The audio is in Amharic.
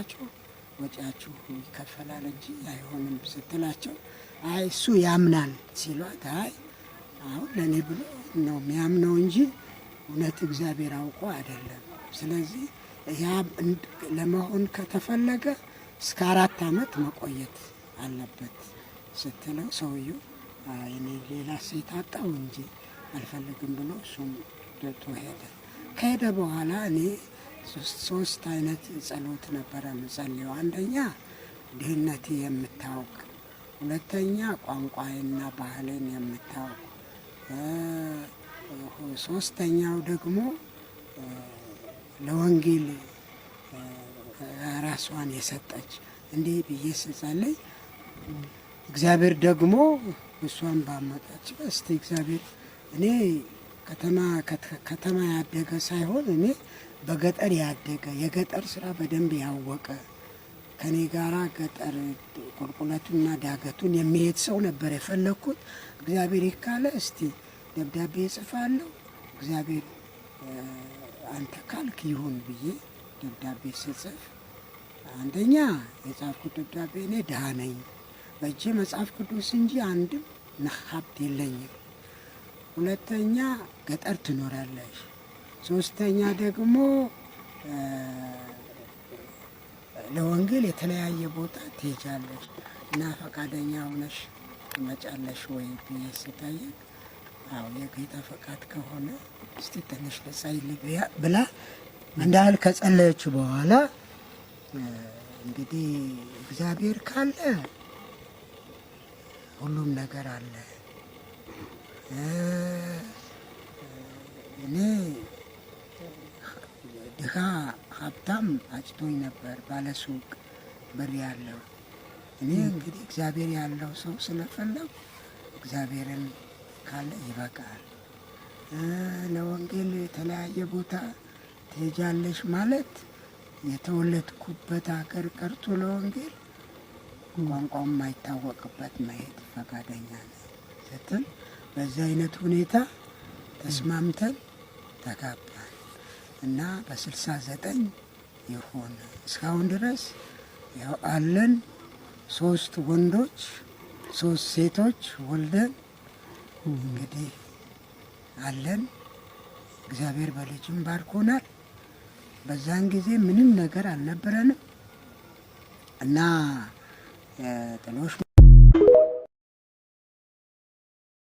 ትመጣላችሁ፣ ወጪያችሁ ይከፈላል እንጂ አይሆንም ስትላቸው፣ አይ እሱ ያምናል ሲሏት፣ አይ አሁን ለእኔ ብሎ ነው የሚያምነው እንጂ እውነት እግዚአብሔር አውቆ አይደለም። ስለዚህ ያ ለመሆን ከተፈለገ እስከ 4 ዓመት መቆየት አለበት ስትለው፣ ሰውየው አይ እኔ ሌላ ሴት አጣው እንጂ አልፈልግም ብሎ እሱም ትቶ ሄደ። ከሄደ በኋላ እኔ ሶስት አይነት ጸሎት ነበረ ምጸልየው። አንደኛ ድህነቴ የምታውቅ፣ ሁለተኛ ቋንቋዬና ባህሌን የምታውቅ፣ ሶስተኛው ደግሞ ለወንጌል ራሷን የሰጠች እንዲህ ብዬ ስጸልይ፣ እግዚአብሔር ደግሞ እሷን ባመጣች እስቲ እግዚአብሔር እኔ ከተማ ከተማ ያደገ ሳይሆን እኔ በገጠር ያደገ፣ የገጠር ስራ በደንብ ያወቀ፣ ከኔ ጋራ ገጠር ቁልቁለቱና ዳገቱን የሚሄድ ሰው ነበር የፈለግኩት። እግዚአብሔር ካለ እስቲ ደብዳቤ እጽፋለሁ፣ እግዚአብሔር አንተ ካልክ ይሁን ብዬ ደብዳቤ ስጽፍ፣ አንደኛ የጻፍኩት ደብዳቤ እኔ ድሃ ነኝ፣ በእጄ መጽሐፍ ቅዱስ እንጂ አንድም ሀብት የለኝም። ሁለተኛ ገጠር ትኖራለሽ። ሶስተኛ ደግሞ ለወንጌል የተለያየ ቦታ ትሄጃለሽ እና ፈቃደኛ ሆነሽ ትመጫለሽ ወይ ብዬ ስጠይቅ፣ አዎ የጌታ ፈቃድ ከሆነ እስቲ ትንሽ ልጸልይ ብላ እንዳል ከጸለየች በኋላ፣ እንግዲህ እግዚአብሔር ካለ ሁሉም ነገር አለ። እኔ ድሃ ሀብታም አጭቶኝ ነበር፣ ባለሱቅ ብር ያለው። እኔ እንግዲህ እግዚአብሔር ያለው ሰው ስለፈለጉ እግዚአብሔርን ካለ ይበቃል። ለወንጌል የተለያየ ቦታ ትሄጃለሽ ማለት የተወለድኩበት ሀገር ቀርቶ ለወንጌል ቋንቋው የማይታወቅበት መሄድ ፈቃደኛ ነኝ ስትል፣ በዚህ አይነት ሁኔታ ተስማምተን ተጋባን እና በ69 ይሆን እስካሁን ድረስ ያው አለን። ሶስት ወንዶች ሶስት ሴቶች ወልደን እንግዲህ አለን። እግዚአብሔር በልጅም ባርኮናል። በዛን ጊዜ ምንም ነገር አልነበረንም እና ጥሎሽ